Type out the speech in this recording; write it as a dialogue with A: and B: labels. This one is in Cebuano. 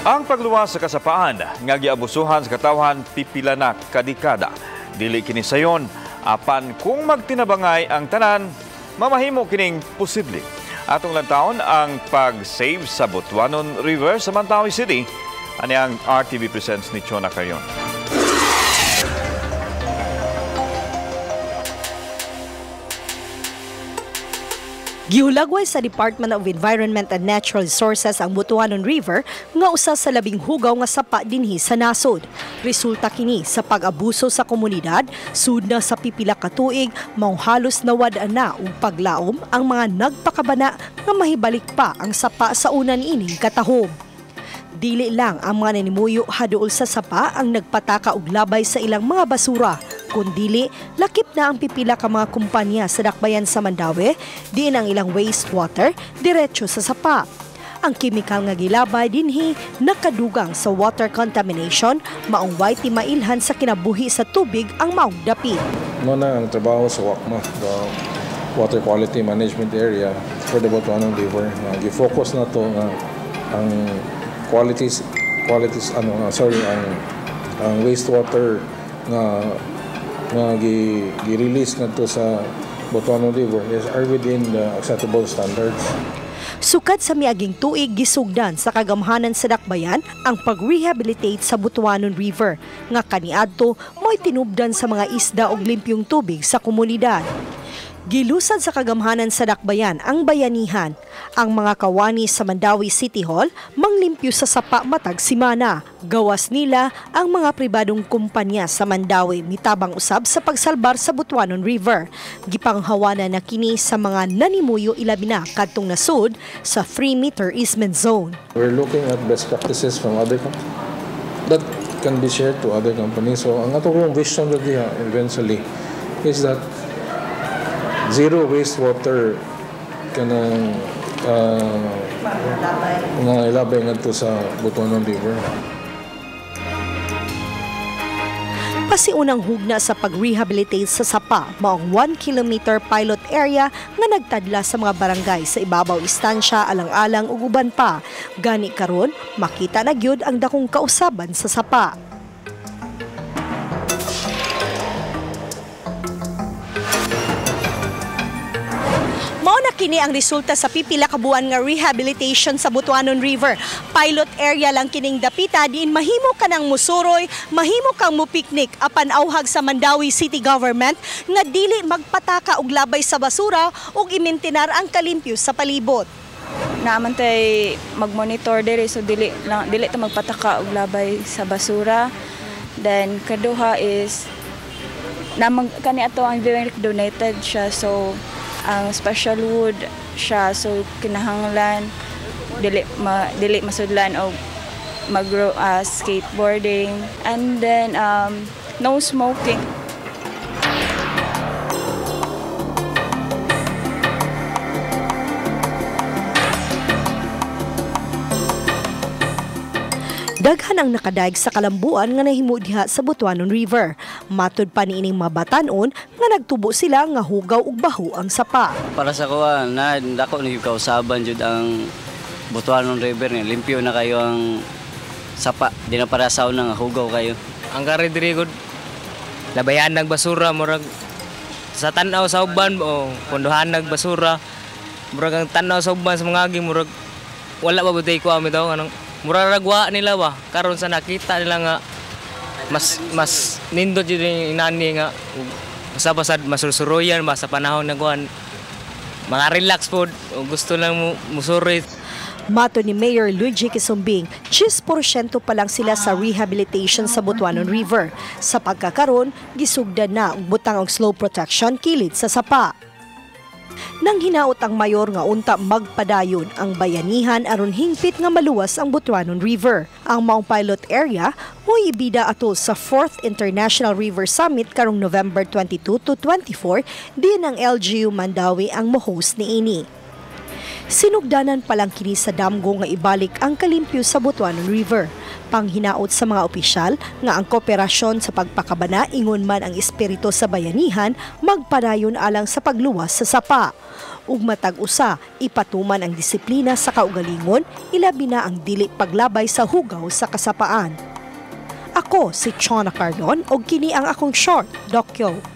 A: Ang pagluwas sa kasapaan nga giabusuhan sa katawhan pipila na kadekada. Dili kini sayon, apan kung magtinabangay ang tanan, mamahimo kining posible. Atong lantawon ang pag-save sa Butuanon River sa Mandaue City. Ani ang RTV Presents ni Chona Carrion.
B: Gihulagway sa Department of Environment and Natural Resources ang Butuanon River nga usa sa labing hugaw nga sapa dinhi sa nasod. Resulta kini sa pag-abuso sa komunidad, sud na sa pipila ka tuig, mao halos nawad-an na og paglaom ang mga nagpakabana nga mahibalik pa ang sapa sa una niining katahom. Dili lang ang mga nanimuyo haduol sa sapa ang nagpataka og labay sa ilang mga basura, kundili lakip na ang pipila ka mga kumpanya sa dakbayan sa Mandaue, diin ang ilang wastewater diretso sa sapa. Ang kimikal nga gilabay dinhi nakadugang sa water contamination, maong way timailhan sa kinabuhi sa tubig ang maong dapit.
C: Mao na ang trabaho sa WACMA, the Water Quality Management Area for the Butuanon River. Gi-focus na to nga ang qualities ano sorry ang wastewater nga nga gi-release ngadto sa Butuanon River is are within the acceptable standards.
B: Sukad sa miaging tuig gisugdan sa kagamhanan sa dakbayan ang pag-rehabilitate sa Butuanon River nga kaniadto mo'y tinubdan sa mga isda og limpyong tubig sa komunidad. Gilusad sa kagamhanan sa dakbayan ang bayanihan. Ang mga kawani sa Mandaue City Hall manglimpyo sa sapa matag simana. Gawas nila ang mga pribadong kumpanya sa Mandaue mitabang usab sa pagsalbar sa Butuanon River. Gipanghawanan na kini sa mga nanimuyo ilabi na kadtong nasod sa 3-meter easement zone.
C: We're looking at best practices from other companies that can be shared to other companies. So ang atong vision diha eventually is that zero wastewater kanang nga ilabay ngadto sa Butuanon River.
B: Pasiunang hugna sa pag-rehabilitate sa sapa maong 1 kilometer pilot area nga nagtadla sa mga barangay sa ibabaw istansya, alang-alang ug uban pa. Gani karon makita na gyud ang dakong kausaban sa sapa. Mao na kini ang resulta sa pipila ka buwan nga rehabilitation sa Butuanon River. Pilot area lang kining dapita diin mahimo ka nang musuroy, mahimo kang mupiknik apan auhag sa Mandaue City Government nga dili magpataka og labay sa basura ug imintinar ang kalimpyo sa palibot.
D: Naaman tay magmonitor diri so dili lang dili ta magpataka og labay sa basura. Then kaduha is namang kani ato ang donated siya, so ang special wood siya, so kinahanglan dili masudlan og mag skateboarding, and then no smoking.
B: Daghan ang nakadaig sa kalambuan nga nahimo diha sa Butuanon River. Matud pa niining mga batan-on nga nagtubo sila nga hugaw ug baho ang sapa.
E: Para sa kuha na dako ni kausaban jud ang Butuanon River ni limpyo na kayo ang sapa, di na para sa una nga hugaw kayo.
F: Ang kare diri gud labayan nag basura murag sa tan-aw sa uban o punduhan nag basura. Murag ang tan-aw sa uban sa mga agi murag wala pa butay ko ami daw anong muraragwa nila ba karon sa nakita nila nga mas nindot jud inani nga basta-basta masursuroyan ba sa panahon na kuan mga relax pod gusto lang musuroy.
B: Mato ni Mayor Luigi Quisumbing, 10% pa lang sila sa rehabilitation sa Butuanon River. Sa pagkakaron, gisugdan na og butang og slope protection kilid sa sapa. Nang hinaot ang mayor nga unta magpadayon ang bayanihan aron hingpit nga maluwas ang Butuanon River. Ang maong pilot area mo'y ibida atol sa 4th International River Summit karong November 22 to 24 din ang LGU Mandaue ang mo-host niini. Sinugdanan pa lang kini sa damgo nga ibalik ang kalimpyo sa Butuanon River. Panghinaot sa mga opisyal nga ang kooperasyon sa pagpakabana ingon man ang espiritu sa bayanihan magpadayon alang sa pagluwas sa sapa. Ug matag usa ipatuman ang disiplina sa kaugalingon, ilabi na ang dili paglabay sa hugaw sa kasapaan. Ako si Chona Cardon ug kini ang akong short dokyo.